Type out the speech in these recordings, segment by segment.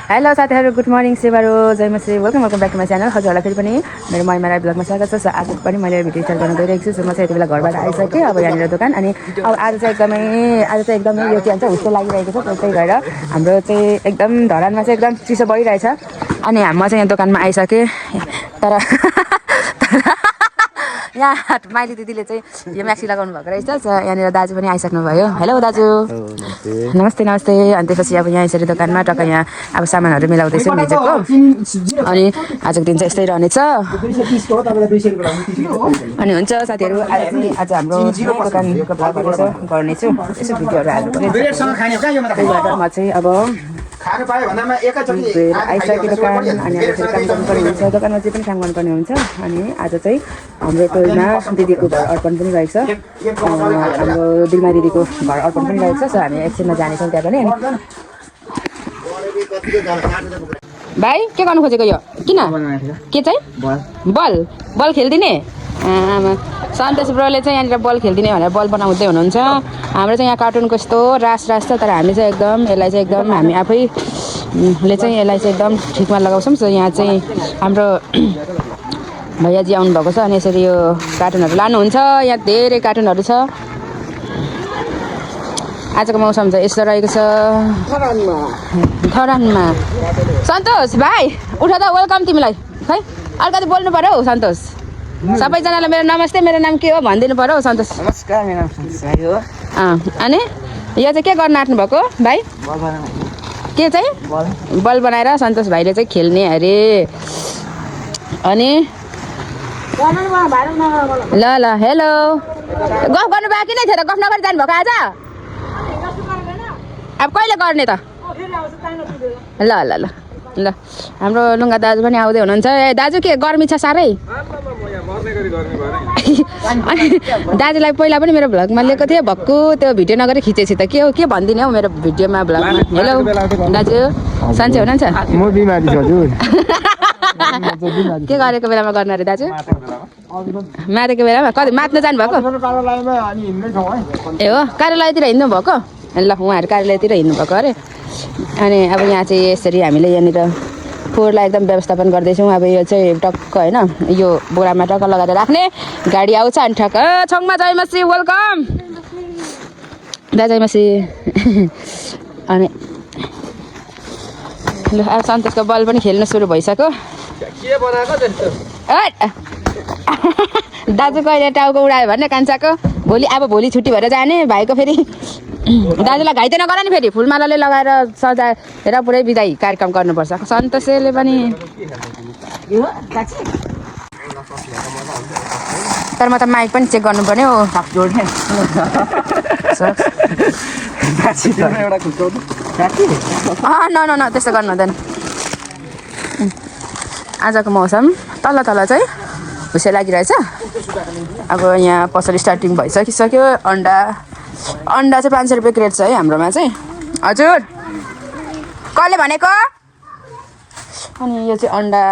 Hello साथीहरू, good morning, सेवारो जय Masih, welcome back to my channel. हजुरहरूलाई फेरि पनि मेरो महिमा ब्लगमा स्वागत छ। आज पनि मैले भिडियो स्टार्ट गर्न गइरहेको छु। म चाहिँ यति बेला घरबाट आइसकेँ। अब यहाँनिर दोकान अनि अब आज चाहिँ एकदमै यो के भन्छ हुस्टो लागिरहेको छ। त्यही भएर हाम्रो चाहिँ एकदम धरानमा चाहिँ एकदम चिसो बढिरहेछ। अनि म चाहिँ यहाँ दोकानमा आइसकेँ। तर यहाँ माइली दिदीले चाहिँ यो म्याक्सी लगाउनु भएको रहेछ। यहाँनिर दाजु पनि आइसक्नु भयो। हेलो दाजु, नमस्ते नमस्ते। अनि त्यसपछि अब यहाँ यसरी दोकानमा टक्क यहाँ अब सामानहरू मिलाउँदैछु मेजेको। अनि आजको दिन चाहिँ यस्तै रहनेछ। अनि हुन्छ साथीहरू, आज हाम्रो दोकानको भ्लगहरू गर्नेछु। यसो भिडियोहरू हाल्नु पर्यो। म चाहिँ अब आइसकेको दोकान अनि अब काम गर्नुपर्ने हुन्छ। दोकानमा जे पनि काम गर्नुपर्ने हुन्छ। अनि आज चाहिँ हाम्रो टोलमा दिदीको घर अर्पण पनि रहेको छ। हाम्रो दिलमा दिदीको घर अर्पण पनि रहेको छ। सो हामी एकछिनमा जानेछौँ त्यहाँ पनि। भाइ के गर्नु खोजेको यो? किन के चाहिँ बल खेलिदिने? आमा सन्तोष ब्रोले चाहिँ यहाँनिर बल खेलिदिने भनेर बल बनाउँदै हुनुहुन्छ। हाम्रो चाहिँ यहाँ कार्टुनको यस्तो रास छ। तर हामी चाहिँ एकदम यसलाई चाहिँ एकदम हामी आफैले चाहिँ यसलाई चाहिँ एकदम ठिकमा लगाउँछौँ। सो यहाँ चाहिँ हाम्रो भैयाजी आउनुभएको छ। अनि यसरी यो कार्टुनहरू लानुहुन्छ। यहाँ धेरै कार्टुनहरू छ। आजको मौसम चाहिँ यस्तो रहेको छ धरानमा। सन्तोष भाइ उठ त, वेलकम तिमीलाई। खै अलिकति बोल्नु पऱ्यो हौ सन्तोष। सबैजनालाई मेरो नमस्ते, मेरो नाम के हो भनिदिनु पऱ्यो हौ सन्तोष। नमस्कार, मेरो नाम सन्तोष भाइ हो। अनि यो चाहिँ के गर्न आँट्नु भएको भाइ? के चाहिँ बल बनाएर सन्तोष भाइले चाहिँ खेल्ने अरे। अनि ल हेलो, गफ गर्नु बाँकी नै थियो त? गफ नगरी जानुभएको आज? अब कहिले गर्ने त? ल ल ल ल हाम्रो लुङ्गा दाजु पनि आउँदै हुनुहुन्छ। ए दाजु के गर्मी छ साह्रै? दाजुलाई पहिला पनि मेरो भ्लगमा लिएको थिएँ, भक्कु त्यो भिडियो नगरी खिचेछु त। के हो के भनिदिने हौ मेरो भिडियोमा भ्लगमा? हेलो दाजु, सन्चै हुनुहुन्छ? म बिमारी छु हजुर। के गरेको बेलामा गर्नु अरे दाजु? मातेको बेलामा कति मात्न जानुभएको? ए हो, कार्यालयतिर हिँड्नु भएको? ल उहाँहरू कार्यालयतिर हिँड्नु भएको अरे। अनि अब यहाँ चाहिँ यसरी हामीले यहाँनिर फोहोरलाई एकदम व्यवस्थापन गर्दैछौँ। अब यो चाहिँ टक्क होइन, यो बोरामा टक्क लगाएर राख्ने। गाडी आउँछ अनि ठक्क छङमा जय मसी, वेलकम दाजु मसी। अनि ल अब सन्तोषको बल पनि खेल्न सुरु भइसक्यो। दाजु कहिले टाउको उडायो भने कान्छाको भोलि छुट्टी भएर जाने भाइको। फेरि दाजुलाई घाइते नगर नि, फेरि फुलमालाले लगाएर सजाएर पुरै बिदाई कार्यक्रम गर्नुपर्छ। सन्तोषले पनि तर म त माइक पनि चेक गर्नुपर्ने हो। न त्यस्तो गर्नु हुँदैन। आजको मौसम तल चाहिँ हुस्से लागिरहेछ। अब यहाँ पसल स्टार्टिङ भइसकिसक्यो। अन्डा चाहिँ 500 रुपियाँ क्रेट छ है हाम्रोमा चाहिँ। हजुर कसले भनेको? अनि यो चाहिँ अन्डा,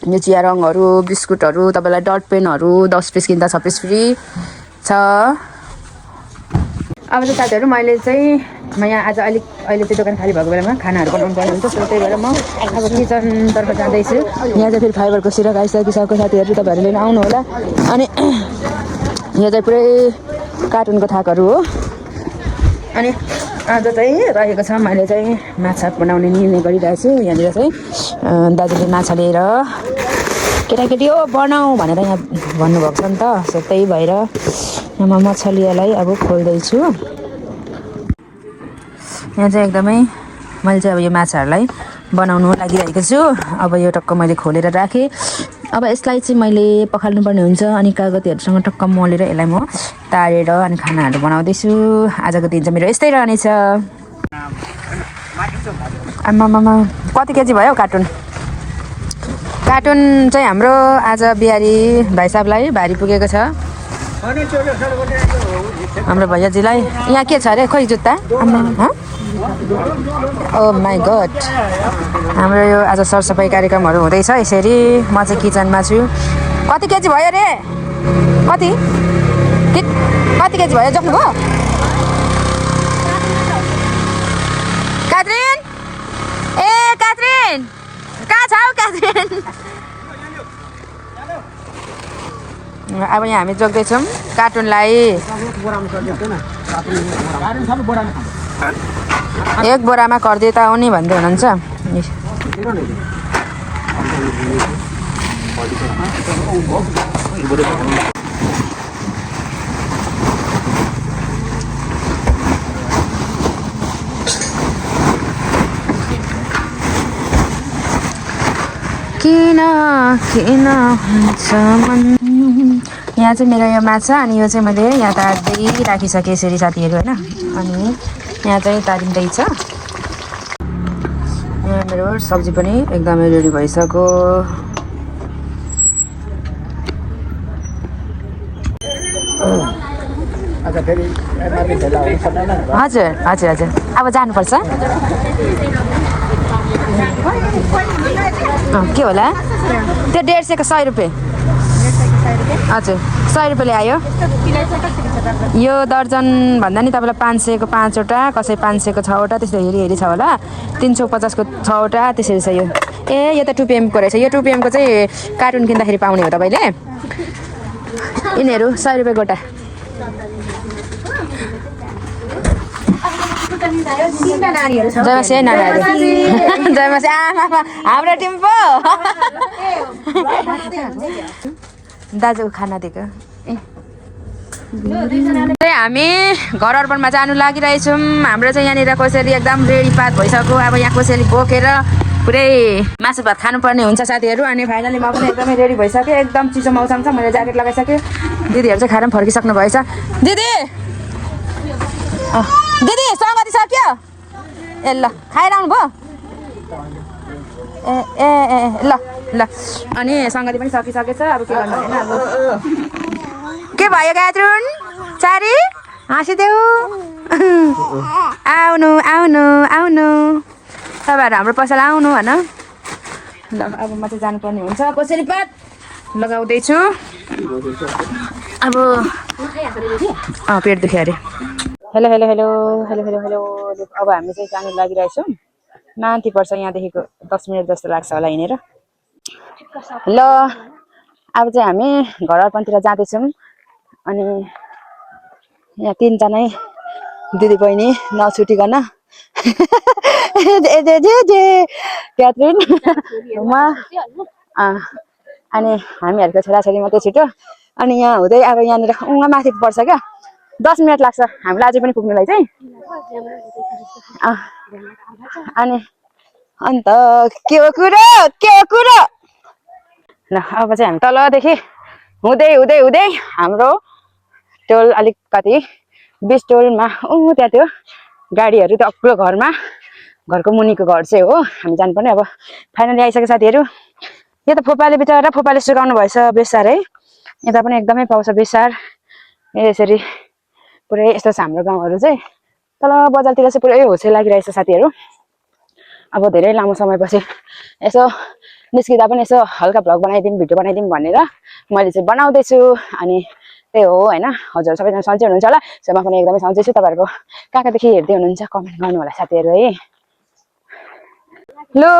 यो चिया रङहरू, बिस्कुटहरू, तपाईँलाई डट पेनहरू 10 पिस किन्दा 6 पिस फ्री छ। अब चाहिँ साथीहरू मैले चाहिँ यहाँ आज अहिले चाहिँ दोकान खाली भएको बेलामा खानाहरू बनाउनु पर्ने हुन्छ। त्यही भएर म अब किचनतर्फ जाँदैछु। यहाँ चाहिँ फेरि फाइबरको सिरक आइसकिसक्यो साथीहरू, तपाईँहरू लिन आउनु होला। अनि यो चाहिँ पुरै कार्टुनको थाकहरू हो। अनि आज चाहिँ रहेको छ, मैले चाहिँ माछा बनाउने निर्णय गरिरहेछु। यहाँनिर चाहिँ दाजुले माछा लिएर केटाकेटी हो बनाऊ भनेर यहाँ भन्नुभएको छ नि त। सो त्यही भएर म मछलीलाई अब खोल्दैछु। यहाँ चाहिँ एकदमै मैले चाहिँ अब यो माछाहरूलाई बनाउनु लागिरहेको छु। अब यो टक्क मैले खोलेर राखेँ। अब यसलाई चाहिँ मैले पखाल्नुपर्ने हुन्छ। अनि कागतीहरूसँग टक्क मोलेर यसलाई म तारेर अनि खानाहरू बनाउँदैछु। आजको दिन चाहिँ मेरो यस्तै रहनेछ। आमामामा कति केजी भयो कार्टुन चाहिँ हाम्रो आज बिहारी भाइ साहबलाई भारी पुगेको छ। हाम्रो भैयाजीलाई यहाँ के छ अरे? खोइ जुत्ता। ओ माई गड, हाम्रो यो आज सरसफाइ कार्यक्रमहरू हुँदैछ यसरी। म चाहिँ किचनमा छु। कति केजी भयो रे? कति केजी भयो? जप्नु भयो कात्रिन? ए क्याथरिन अब यहाँ हामी जोग्दैछौँ कार्टुनलाई एक बोरामा कर्दै त आउने भन्दै हुनुहुन्छ किन किन हुन्छ मन यहाँ चाहिँ मेरो यो माछा अनि यो चाहिँ मैले यहाँ तार्दै राखिसकेँ यसरी साथीहरू होइन अनि यहाँ चाहिँ तारिँदैछ मेरो सब्जी पनि एकदमै रेडी भइसक्यो हजुर हजुर हजुर अब जानुपर्छ के होला त्यो 150 को 100 रुपियाँ हजुर 100 रुपियाँले आयो यो दर्जन भन्दा नि तपाईँलाई 500 को 5वटा कसै 500 को 6वटा त्यस्तो हेरी छ होला 350 को 6वटा त्यसरी छ यो ए यो त 2 PM को रहेछ यो 2 PM को चाहिँ कार्टुन किन्दाखेरि पाउने हो तपाईँले यिनीहरू 100 रुपियाँ गोटा जयमासी नानीहरू जयमासी आमा हाम्रो टिम पो दाजुको खाना दिएको हामी घर अर्पणमा जानु लागिरहेछौँ हाम्रो चाहिँ यहाँनिर कसरी एकदम रेडी पात भइसक्यो अब यहाँ कसरी बोकेर पुरै मासु भात खानुपर्ने हुन्छ साथीहरू अनि फाइनली म पनि एकदमै रेडी भइसकेँ एकदम चिसो मौसम छ मैले ज्याकेट लगाइसकेँ दिदीहरू चाहिँ खाएर पनि फर्किसक्नु भएछ दिदी दिदी सङ्गति सक्यो ए ल खाएर आउनु भयो ए ए ए ल ल अनि सङ्गति पनि सकिसकेछ अब के गर्नु होइन अब के भयो क्याथरिन चारी हाँसिदेऊ आउनु आउनु आउनु तपाईँहरू हाम्रो पसल आउनु होइन ल अब म चाहिँ जानुपर्ने हुन्छ कसरी पात लगाउँदैछु अब पेट दुख्यो अरे hello hello hello hello hello hello अब हामी चाहिँ जानु लागिरहेछौँ माथि पर्छ यहाँदेखिको 10 मिनट जस्तो लाग्छ होला हिँडेर ल अब चाहिँ हामी घर अर्पणतिर जाँदैछौँ अनि यहाँ 3 जनै दिदी बहिनी नछुटिकन क्याथरिन म अनि हामीहरूको छोराछोरी मात्रै छिटो अनि यहाँ हुँदै अब यहाँनिर माथि पर्छ क्या 10 मिनट लाग्छ हामीलाई अझै पनि पुग्नुलाई चाहिँ अनि अन्त के हो कुरो ल अब चाहिँ हामी तलदेखि हुँदै हुँदै हुँदै हाम्रो टोल अलिक कति 20 टोलमा त्यहाँ त्यो गाडीहरू त अग्लो घरको मुनिको घर चाहिँ हो हामी जानुपर्ने अब फाइनली आइसक्यो साथीहरू यो त फोपाले बिचरा फोपाले सुकाउनु भएछ बेसार है यता पनि एकदमै पाउँछ बेसार यसरी पुरै यस्तो छ हाम्रो गाउँहरू चाहिँ तल बजारतिर चाहिँ पुरै होसै लागिरहेछ साथीहरू अब धेरै लामो समयपछि यसो निस्किँदा पनि यसो हल्का भ्लग बनाइदिउँ भिडियो बनाइदिउँ भनेर मैले चाहिँ बनाउँदैछु अनि त्यही हो होइन हजुर सबैजना सन्चै हुनुहुन्छ होला सो म पनि एकदमै सन्चै छु तपाईँहरूको कहाँदेखि हेर्दै हुनुहुन्छ कमेन्ट गर्नु होला साथीहरू है लु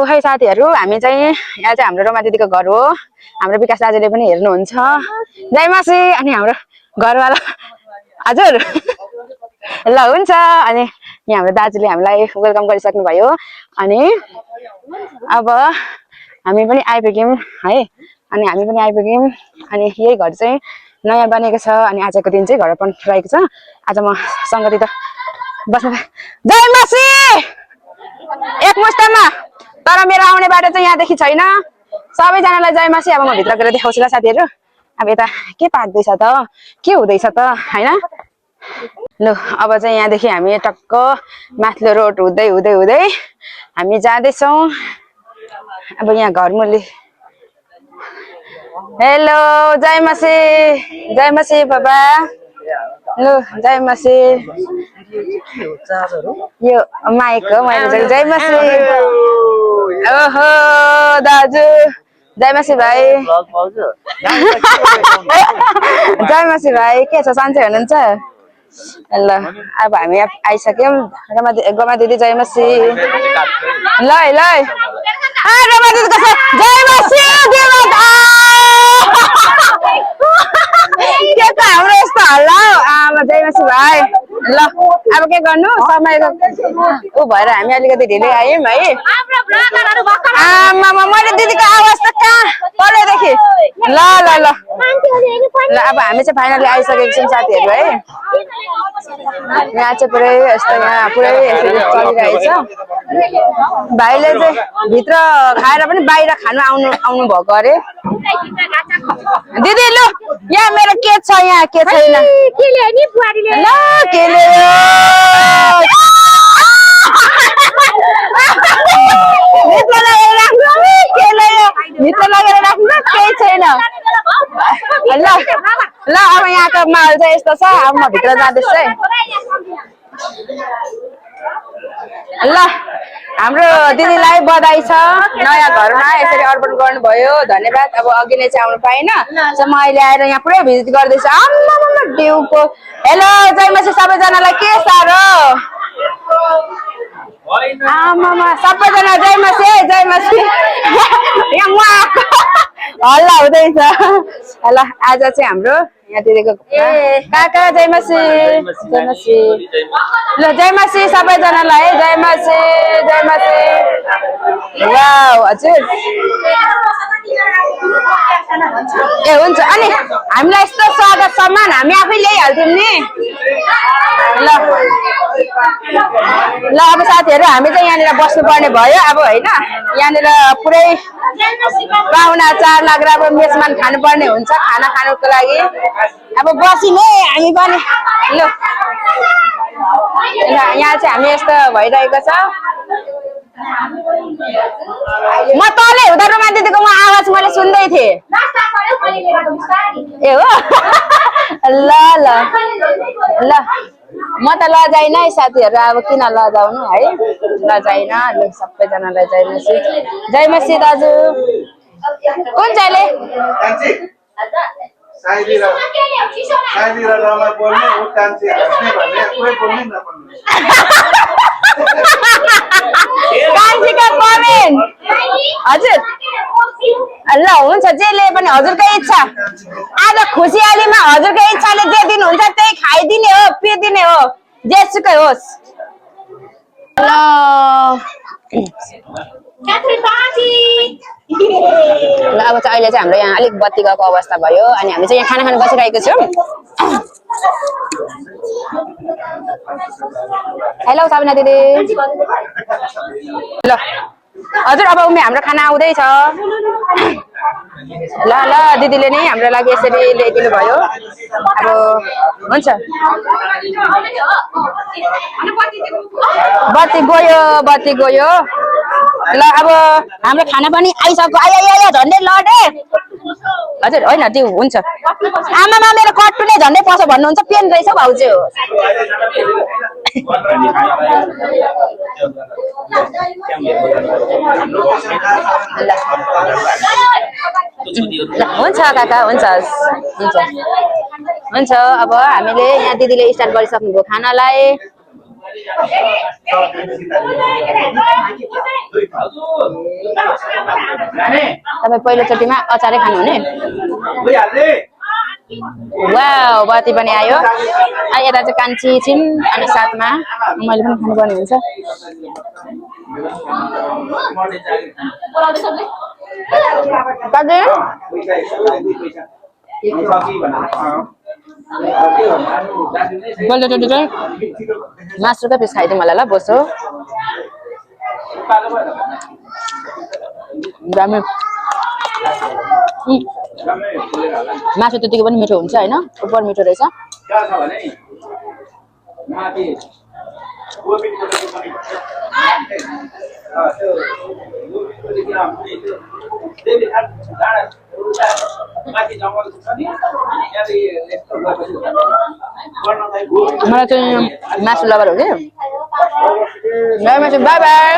है साथीहरू हामी चाहिँ यहाँ चाहिँ हाम्रो रोमा दिदीको घर हो हाम्रो विकास दाजुले पनि हेर्नुहुन्छ जयमासी अनि हाम्रो घरवाला हजुर ल हुन्छ अनि यहाँ हाम्रो दाजुले हामीलाई वेलकम गरिसक्नु भयो अनि अब हामी पनि आइपुग्यौँ है अनि हामी पनि आइपुग्यौँ अनि यही घर चाहिँ नयाँ बनेको छ अनि आजको दिन चाहिँ घर अर्पण रहेको छ आज म सङ्गति त बस्नु जयमासी एक मुस्तामा तर मेरो आउने बाटो चाहिँ यहाँदेखि छैन सबैजनालाई जयमासी अब म भित्र गएर देखाउँछु ल साथीहरू अब यता के पाक्दैछ त के हुँदैछ त होइन लु अब चाहिँ यहाँदेखि हामी टक्क माथिल्लो रोड हुँदै हुँदै हुँदै हामी जाँदैछौँ अब यहाँ घरमुली हेलो जयमासी बाबा लु जयमासी यो माइक हो मैले जयमासी ओहो दाजु जयमासी भाइ जयमासी भाइ के छ सन्चै हुनुहुन्छ ल अब हामी आइसक्यौँ गोमा दिदी जयमासी ल के त हाम्रो यस्तो हल्ला आमा जय मासी भाइ ल अब के गर्नु समयको ऊ भएर हामी अलिकति ढिलै आयौँ है आमा मैले दिदीको आवाज त कहाँ तलैदेखि ल ल ल ल अब हामी चाहिँ फाइनली आइसकेको छौँ साथीहरू है यहाँ चाहिँ पुरै यस्तो यहाँ पुरै चलिरहेछ भाइले चाहिँ भित्र खाएर पनि बाहिर खानु आउनु भएको अरे दिदी लु यहाँ मेरो के छ यहाँ के छैन ल के भित्र लगेर राख्नु केही छैन ल ल अब यहाँको माहौल चाहिँ यस्तो छ अब म भित्र जाँदैछु है ल हाम्रो दिदीलाई बधाई छ नयाँ घरमा यसरी अर्पण गर्नुभयो धन्यवाद अब अघि नै चाहिँ आउनु पाएन म अहिले आएर यहाँ पुरै भिजिट गर्दैछु आम्मामा डिउको हेलो जय मासी सबैजनालाई के साह्रो आमामा सबैजना जय मासी यहाँ म हल्ला हुँदैछ ल आज चाहिँ हाम्रो यहाँ दिदीको काका जय मासी ल जय मासी सबैजनालाई जय मासी वाउ हजुर ए हुन्छ अनि हामीलाई यस्तो स्वागत सम्मान हामी आफै ल्याइहाल्थ्यौँ नि ल अब साथीहरू हामी चाहिँ यहाँनिर बस्नुपर्ने भयो अब होइन यहाँनिर पुरै पाहुना चार लागेर अब मेसमान खानुपर्ने हुन्छ खाना खानुको लागि अब बसिने हामी पनि ल यहाँ चाहिँ हामी यस्तो भइरहेको छ म तलै हुँदा रुमा दिदीको म आवाज मैले सुन्दै थिएँ ए हो ल ल ल म त लजाइन है साथीहरू अब किन लजाउनु है लजाइन ल सबैजनालाई जय मासी दाजु कुन चाहिँले हजुर ल हुन्छ जेले पनि हजुरकै इच्छा आज खुसियालीमा हजुरकै इच्छाले जे दिनुहुन्छ त्यही खाइदिने हो पिइदिने हो जेसुकै होस् ल अब चाहिँ अहिले चाहिँ हाम्रो यहाँ अलिक बत्ती गएको अवस्था भयो अनि हामी चाहिँ यहाँ खाना खान बसिरहेको छौँ हेलो सबिना दिदी ल हजुर अब उमे हाम्रो खाना आउँदैछ ल ल दिदीले नै हाम्रो लागि यसरी ल्याइदिनु भयो अब हुन्छ बत्ती गयो ल अब हाम्रो खाना पनि आइसक्यो आयो झन्डै लडे हजुर होइन त्यो हुन्छ आमामा मेरो कट्टु नै झन्डै पस भन्नुहुन्छ पेन रहेछ भाउजू हुन्छ काका हुन्छ हुन्छ अब हामीले यहाँ दिदीले स्टार्ट गरिसक्नुभयो खानालाई तपाईँ पहिलोचोटिमा अचारै खानुहुने वाउ बत्ती पनि आयो यता चाहिँ कान्छी छिन् अनि साथमा मैले पनि खानुपर्ने हुन्छ पहिलोचोटि चाहिँ मासुकै पिस खाइदिउँ होला ल बोसो मासु त्यतिकै पनि मिठो हुन्छ होइन उपर मिठो रहेछ मलाई चाहिँ मासु लभर हो कि बाई बाई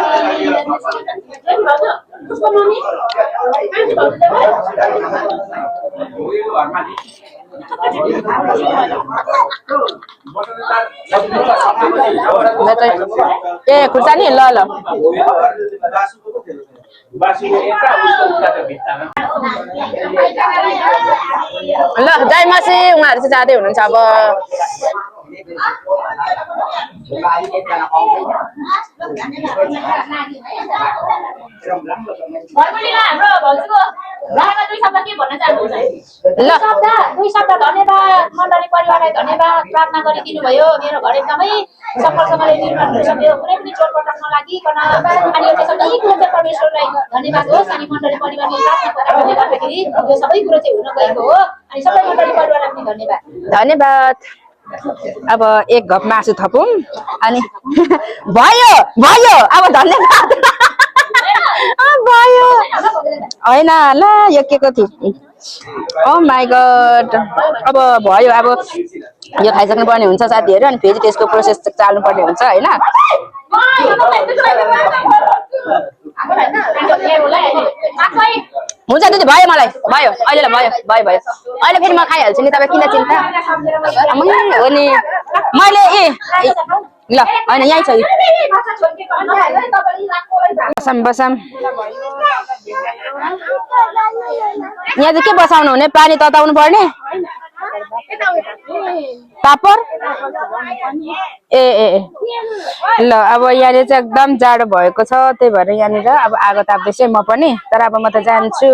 ए खुर्सानी ल ल ल जयमासी उहाँहरू चाहिँ जाँदै हुनुहुन्छ अब दुई शब्द धन्यवाद मण्डली परिवारलाई धन्यवाद प्रार्थना गरिदिनु भयो मेरो घर एकदमै सफलसँगले निर्माण भइसक्यो कुनै पनि चोटपटक नलागिकन अनि यो सबै कुरो चाहिँ परमेश्वरलाई धन्यवाद होस् अनि मण्डली परिवारले प्रार्थना गरेर गर्दाखेरि यो सबै कुरो चाहिँ हुन गएको हो अनि सबै मण्डली परिवारलाई पनि धन्यवाद धन्यवाद अब एक घप मासु थपौँ अनि भयो भयो अब धन्यवाद भयो होइन ल यो के को थियो ओ माई गड अब भयो अब यो खाइसक्नु पर्ने हुन्छ साथीहरू अनि फेरि त्यसको प्रोसेस चाल्नु पर्ने हुन्छ होइन हुन्छ दिदी भयो मलाई भयो अहिले भयो भयो भयो अहिले फेरि म खाइहाल्छु नि तपाईँ किन चिन्ता हो नि मैले ल होइन यहीँ छ बसम बसम यहाँ चाहिँ के बसाउनु हुने पानी तताउनु पर्ने पापड ए ए ल अब यहाँनिर चाहिँ एकदम जाडो भएको छ त्यही भएर यहाँनिर अब आगो ताप्दैछु म पनि तर अब म त जान्छु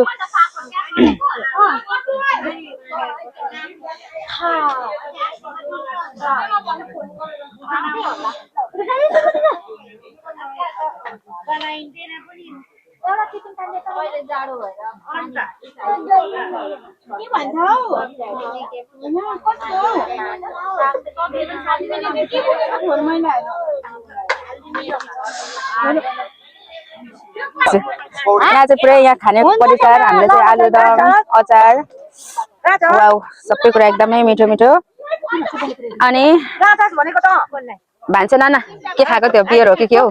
यहाँ चाहिँ पुरै यहाँ खाने परिकार हामीले चाहिँ आलुदम अचार वाउ सबै कुरा एकदमै मिठो मिठो अनि भान्से नाना के खाएको त्यो बियर हो कि के हो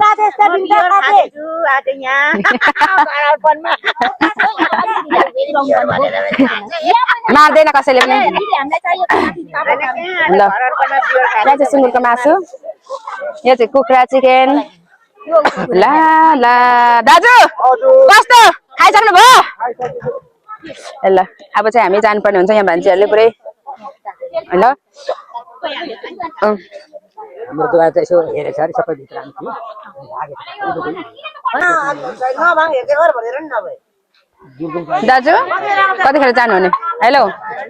मार्दैन कसैले पनि ल यहाँ चाहिँ सुँगुरको मासु यो चाहिँ कुखुरा चिकन ला ला दाजु कस्तो खाइसक्नु भयो ल अब चाहिँ हामी जानुपर्ने हुन्छ यहाँ भान्जीहरूले पुरै ल हाम्रो दुवार चाहिँ यसो हेरेछ अरे सबै भित्र दाजु कतिखेर जानुहुने हेलो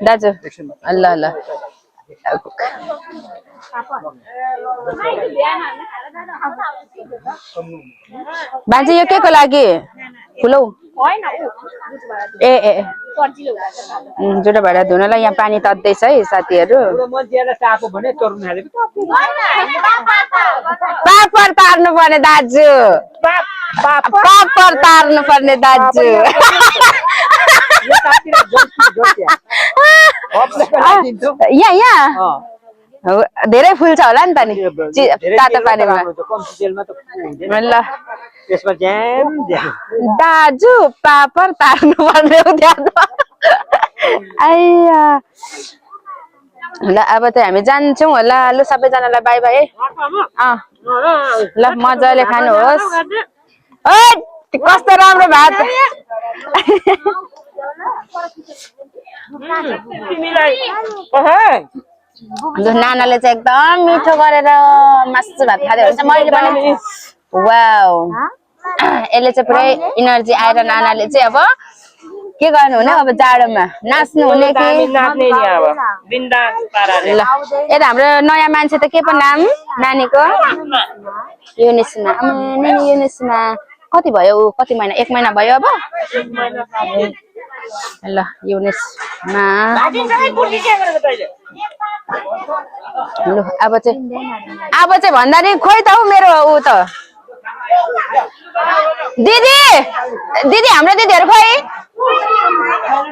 दाजु ल ल भान्जी यो के को लागि फुलौ ए ए जुटो भएर धुनलाई यहाँ पानी तत्दैछ है साथीहरू पापड तार्नु पर्ने दाजु पापड तार्नु पर्ने दाजु यहाँ यहाँ धेरै फुल छ होला नि त नि तातो पानीमा ल दाजु पापड तार्नु पर्ने ल अब चाहिँ हामी जान्छौँ होला ल सबैजनालाई बाई बाई ल मजाले खानुहोस् कस्तो राम्रो भात नानाले चाहिँ एकदम मिठो गरेर मासु भात खाँदै हुन्छ मैले पनि वाउ यसले चाहिँ पुरै इनर्जी आएर नानाले चाहिँ अब के गर्नु हुने अब जाडोमा नाच्नु हुने कि ल यता हाम्रो नयाँ मान्छे त के पो नाम नानीको युनिसमा युनिसमा कति भयो कति महिना 1 महिना भयो अब ल युनिसमा ल अब चाहिँ भन्दा नि खोइ त हौ मेरो ऊ त दिदी दिदी हाम्रो दिदीहरू खोइ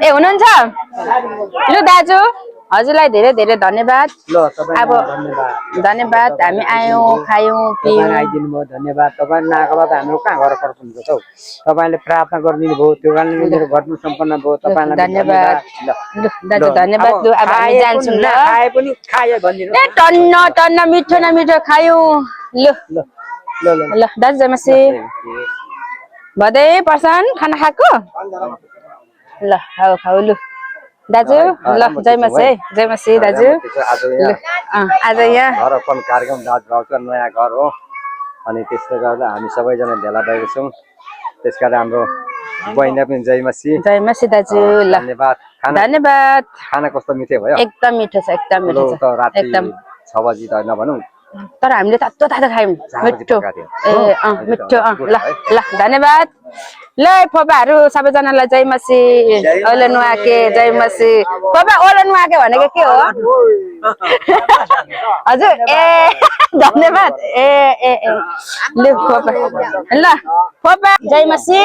ए हुनुहुन्छ ल दाजु हजुरलाई धेरै धेरै धन्यवाद अब धन्यवाद हामी आयौँ खायौँ पियौँ आइदिनु भयो धन्यवाद तपाईँ नआएको भए त हाम्रो कहाँ घर फर्किन्छ त हौ तपाईँले प्रार्थना गरिदिनु भयो त्यो कारणले मेरो घरमा सम्पन्न भयो तपाईँलाई धन्यवाद दाजु धन्यवाद ल अब हामी जान्छौँ ल खाए पनि खायो भनिदिनु ए टन्न टन्न मिठो न मिठो खायौँ ल ल ल दाजु जयमासी भदै पर्छन् खाना खाएको ल खाऊ खाऊ लु दाजु ल जय मसी दाजु आज यहाँ घरपन कार्यक्रम दाजुभाउको नयाँ घर हो अनि त्यसले गर्दा हामी सबैजना भेला भएका छौँ त्यसकारण हाम्रो बहिनी पनि जय मसी दाजु ल धन्यवाद खाना कस्तो मिठो भयो एकदम मिठो छ एकदम मिठो छ एकदम 6 बजी त नभनौँ तर हामीले तातो खायौँ मिठो मिठो ल ल धन्यवाद ल फोपाहरू सबैजनालाई जय मसी ओले नुहाके जय मसी फोपा ओले नुहाके भनेको के हो हजुर ए धन्यवाद ए लु फोपा ल फोपा जय मसी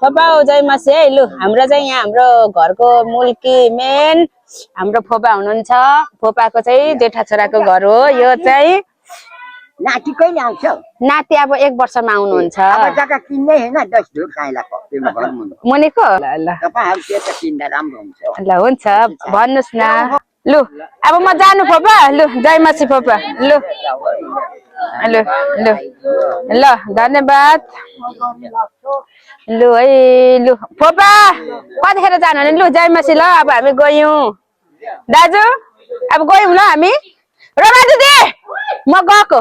फोपा जय मसी है लु हाम्रो चाहिँ यहाँ हाम्रो घरको मुल्की मेन हाम्रो फोपा हुनुहुन्छ फोपाको चाहिँ जेठा छोराको घर हो यो चाहिँ नाति कहिले आउँछ नाति अब 1 वर्षमा आउनुहुन्छ अब जग्गा किन्ने हैन 10 ढुक काइलाको तिम्रो घर मुनिको ल ल तपाईहरु त्यो किन्दा राम्रो हुन्छ ल हुन्छ भन्नुस् न लु अब म जानु फोपा लु जय मसी फोपा लु लु लु ल धन्यवाद लु है लु फोपा कतिखेर जानु भने लु जय मसी ल अब हामी गयौँ दाजु अब गयौँ ल हामी रमा दिदी म गएको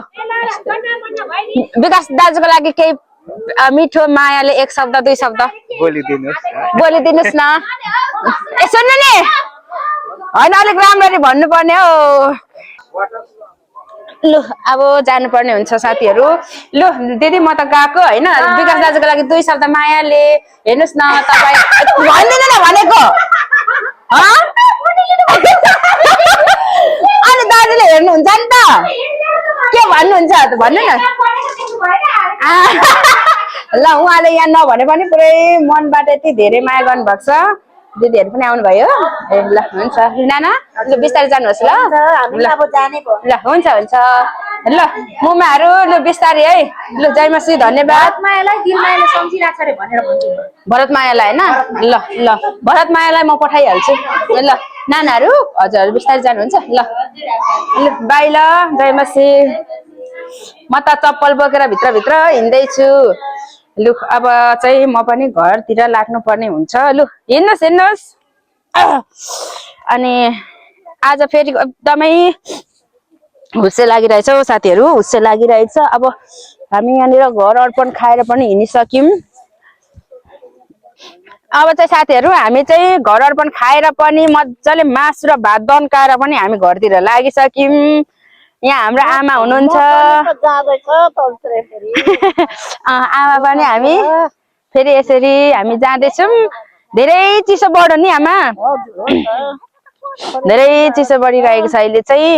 विकास दाजुको लागि केही मिठो मायाले 1 शब्द 2 शब्द बोलिदिनुस् न ए सुन्नु नि हैन अलिक राम्ररी भन्नुपर्ने हो लु अब जानुपर्ने हुन्छ साथीहरू लु दिदी म त गएको हैन विकास दाजुको लागि 2 शब्द मायाले हेर्नुस् न तपाई भन्दिन न भनेको अनि दाजुले हेर्नुहुन्छ नि त के भन्नुहुन्छ भन्नु न ल उहाँले यहाँ नभने पनि पुरै मनबाट यति धेरै माया गर्नुभएको छ दिदीहरू पनि आउनु भयो ए ल हुन्छ नाना लु बिस्तारै जानुहोस् ल ल हुन्छ ल मुमाहरू लु बिस्तारै है लु जय मसी धन्यवाद भरत मायालाई हैन ल ल भरत मायालाई म पठाइहाल्छु ल नानाहरू हजुर बिस्तारै जानुहुन्छ ल ल बाइ ल जय मसी म त चप्पल बोकेर भित्र हिँड्दैछु लु अब चाहिँ म पनि घरतिर लाग्नु पर्ने हुन्छ लु हिँड्नुहोस् अनि आज फेरि एकदमै हुस्से लागिरहेछ साथीहरू हुस्से लागिरहेछ अब हामी यहाँनिर घर अर्पण खाएर पनि हिँडिसक्यौँ अब चाहिँ साथीहरू हामी चाहिँ घर अर्पण खाएर पनि मजाले मासु र भात दन्काएर पनि हामी घरतिर लागिसक्यौँ यहाँ हाम्रो आमा हुनुहुन्छ आमा पनि हामी फेरि यसरी हामी जाँदैछौँ धेरै चिसो बढ्यो नि आमा धेरै चिसो बढिरहेको छ अहिले चाहिँ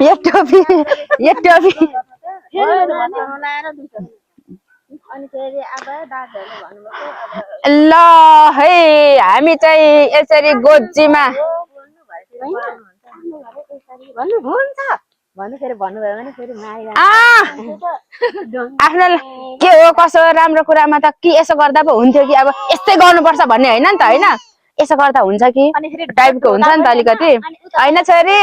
यो टोपी ल है हामी चाहिँ यसरी गोजीमा आफ्नो के हो कसो राम्रो कुरामा त के यसो गर्दा पो हुन्थ्यो कि अब यस्तै गर्नुपर्छ भन्ने होइन नि त होइन यसो गर्दा हुन्छ कि टाइपको हुन्छ नि त अलिकति होइन छोरी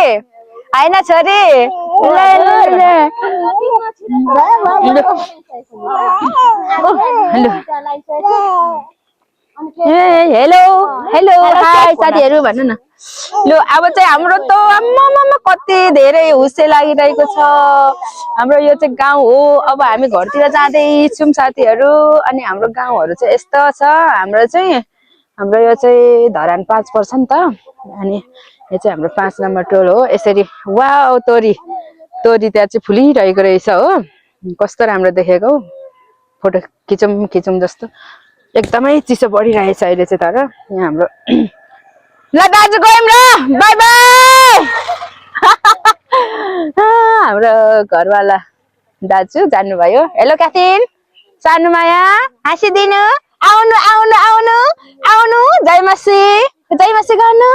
हेलो हाई साथीहरू भन्नु न लु अब चाहिँ हाम्रो त आम्मामा कति धेरै हुस्से लागिरहेको छ हाम्रो यो चाहिँ गाउँ हो अब हामी घरतिर जाँदैछौँ साथीहरू अनि हाम्रो गाउँहरू चाहिँ यस्तो छ हाम्रो यो चाहिँ धरान 5 पर्छ नि त अनि यो चाहिँ हाम्रो 5 नम्बर टोल हो यसरी वाउ तोरी त्यहाँ चाहिँ फुलिरहेको रहेछ हो कस्तो राम्रो देखेको फोटो खिचौँ जस्तो एकदमै चिसो बढिरहेछ अहिले चाहिँ तर यहाँ हाम्रो ल दाजु गयौँ ल बाई बाई हाम्रो घरवाला दाजु जानुभयो हेलो क्याथिन सानो माया हाँसिदिनु आउनु आउनु आउनु आउनु जय मसी गर्नु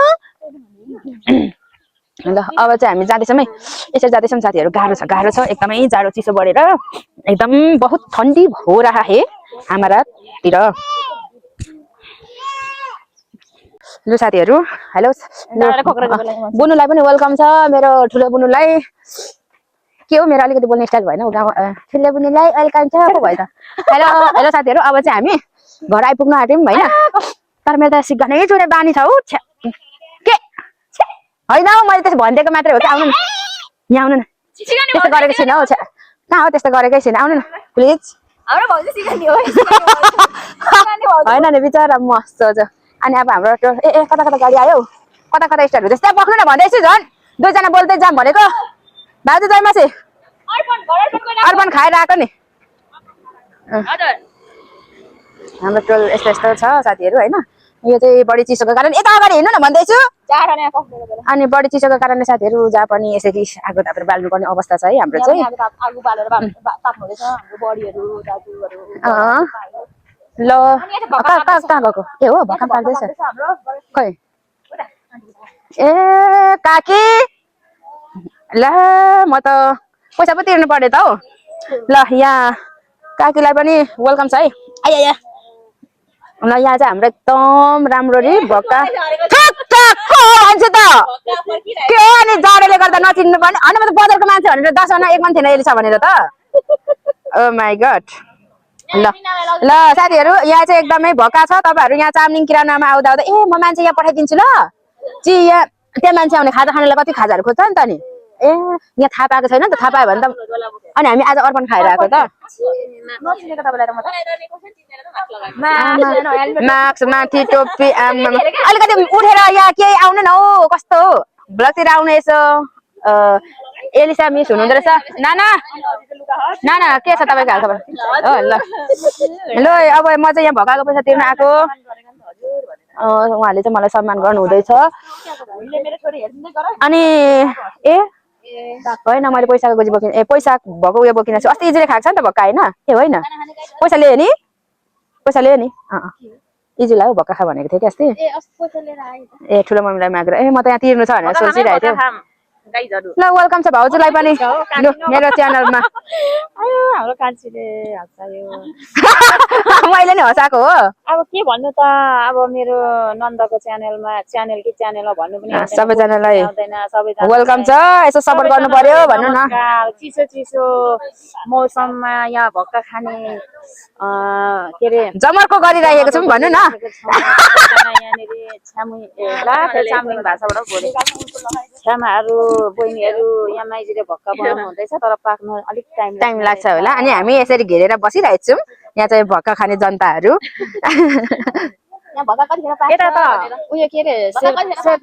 ल अब चाहिँ हामी जाँदैछौँ है यसरी जाँदैछौँ साथीहरू गाह्रो छ एकदमै जाडो चिसो बढेर एकदम बहुत ठन्डी हो रहा है हाम्रातिर लु साथीहरू हेलो बुनुलाई पनि वेलकम छ मेरो ठुलो बुनुलाई के हो मेरो अलिकति बोल्ने स्टाइल भएन गाउँ ठुलो बुनुलाई वेलकम छ पो भयो त हेलो हेलो साथीहरू अब चाहिँ हामी घर आइपुग्न आँट्यौँ होइन तर मेरो त सिक्नै चुने बानी छ हौ के होइन हौ मैले त्यसो भनिदिएको मात्रै हो कि आउनु न यहाँ आउनु न त्यस्तो गरेको छैन हौ कहाँ हो त्यस्तो गरेकै छैन आउनु न प्लिज होइन नि बिचरा मस्त छ अनि अब हाम्रो ए कता कता गाडी आयो कता कता स्टार्ट हुँदैछ त्यहाँ पक्नु न भन्दैछु झन् दुईजना बोल्दै जाम भनेको दाजु जयमासी अर्पण खाएर आएको नि हाम्रो टोल यस्तो यस्तो छ साथीहरू होइन यो चाहिँ बढी चिसोको कारण यता अगाडि हिँड्नु न भन्दैछु अनि बढी चिसोको कारणले साथीहरू जहाँ पनि यसरी आगो तापेर बाल्नुपर्ने अवस्था छ है हाम्रो चाहिँ ल कहाँ गएको ए हो भर्खर पाक्दैछ खै ए काकी ल म त पैसा पो तिर्नु पर्यो त हौ ल यहाँ काकीलाई पनि वेलकम छ है आइया ल यहाँ चाहिँ हाम्रो एकदम राम्रो रे भक्का मान्छे त के हो अनि जाडोले गर्दा नचिन्नु पर्ने होइन म त बजारको मान्छे भनेर 10 आना 1 मान्छे अहिले छ भनेर त ओ माई गड ल ल साथीहरू यहाँ चाहिँ एकदमै भक्का छ तपाईँहरू यहाँ चामलिङ किरानामा आउँदा आउँदा ए म मान्छे यहाँ पठाइदिन्छु ल ची यहाँ त्यहाँ मान्छे आउने खाजा खानेलाई कति खाजाहरू खोज्छ नि त नि ए यहाँ थाहा पाएको छैन नि त थाहा पायो भने त अनि हामी आज अर्पण खाएर आएको त मास्क माथि टोपी अलिकति उठेर यहाँ केही आउनु न हौ कस्तो हो ब्लगतिर आउनु यसो एलिसा मिस हुनुहुँदो रहेछ नाना नाना के छ तपाईँको हालखबर हो ल ल अब म चाहिँ यहाँ भकाको पैसा तिर्न आएको उहाँले चाहिँ मलाई सम्मान गर्नु हुँदैछ अनि ए होइन मैले पैसाको गोजी बोकिन ए पैसा भएको उयो बोकिन छु अस्ति इजीले खाएको छ नि त भक्का होइन ए होइन पैसा लियो नि इजीलाई हौ भक्का खा भनेको थिएँ कि अस्ति ए ठुलो मम्मीलाई मागेर ए म त यहाँ तिर्नु छ भनेर सोचिरहेको थिएँ ल वेलकम छ भाउजूलाई पनि लु मेरो च्यानलमा हाम्रो कान्छीले हँसायो मैले नि हँसाएको हो अब के भन्नु त अब मेरो नन्दको च्यानलमा भन्नु पनि सबैजनालाई सबैजना वेलकम छ यसो सपोर्ट गर्नु पर्यो भन्नु न चिसो मौसममा यहाँ भक्का खाने के अरे जमर्को गरिरहेको छौँ भन्नु न चामलिङ भाषाबाट बोलेको छ्यामाहरू बहिनीहरू यहाँ माइजूले भक्का बनाउनु हुँदैछ तर पाक्नु अलिक टाइम लाग्छ होला अनि हामी यसरी घेरेर बसिरहेको छौँ यहाँ चाहिँ भक्का खाने जनताहरू यता त उयो के अरे शेर्पानी जस्तो छ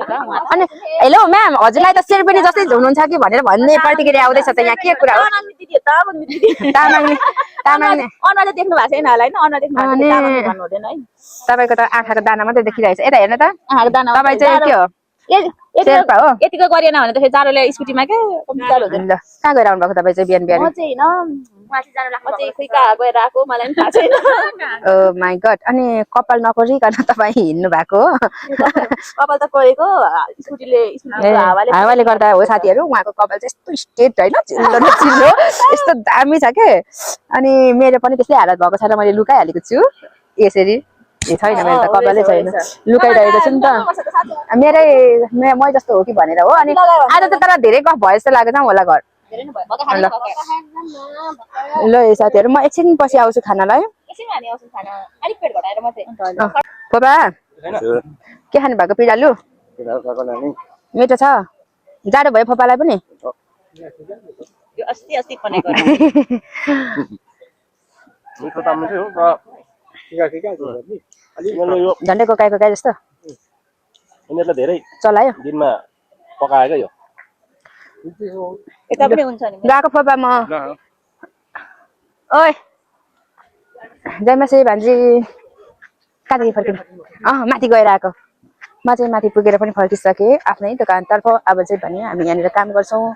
त अनि हेलो म्याम हजुरलाई त शेर्पानी जस्तै हुनुहुन्छ कि भनेर भन्ने प्रतिक्रिया आउँदैछ त यहाँ के कुरा हो तामाङले अनुहारले देख्नु भएको छैन होला होइन अनुहार देख्नु भन्नु हुँदैन है तपाईँको त आँखाको दाना मात्रै देखिरहेछ यता हेर्नु त आँखाको दाना तपाईँ चाहिँ के हो शेर्पा हो यतिको गरेन भने त फेरि जाडोले स्कुटीमा के जाडो हुँदैन ल कहाँ गएर आउनु भएको तपाईँ चाहिँ बिहान बिहान म चाहिँ खोइ कहाँ गएर आएको मलाई पनि थाहा छैन ओ माई गड अनि कपाल नकोरिकन तपाईँ हिँड्नु भएको हो कपाल त कोरेको स्कुटीले हावाले गर्दा हो साथीहरू उहाँको कपाल चाहिँ यस्तो स्ट्रेट होइन चिल्लो यस्तो दामी छ के अनि मेरो पनि त्यस्तै हालत भएको छैन मैले लुकाइहालेको छु यसरी ए छैन मेरो त कपालै छैन लुकाइरहेको छु नि त मै जस्तो हो कि भनेर हो अनि आज त तर धेरै गफ भयो जस्तो लागेको छ होला घर ल साथीहरू म एकछिन पछि आउँछु खानालाई पोपा के खानु भएको पिडालु मिठो छ जाडो भयो फोपालाई पनि झन्डै कोकाएको गाई जस्तो यिनीहरुले धेरै चलायो दिनमा पकाएको यो यता पनि हुन्छ नि गएको फोपा म ओइ जयमासी भान्जी कहाँदेखि फर्किनु माथि गएर आएको म चाहिँ माथि पुगेर पनि फर्किसकेँ आफ्नै दोकानतर्फ अब चाहिँ भने हामी यहाँनिर काम गर्छौँ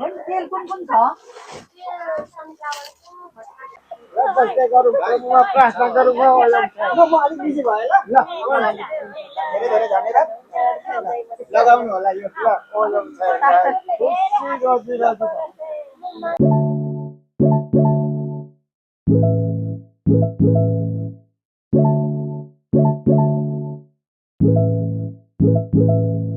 तेल कुन छ लगाउनु होला यो ल Thank you.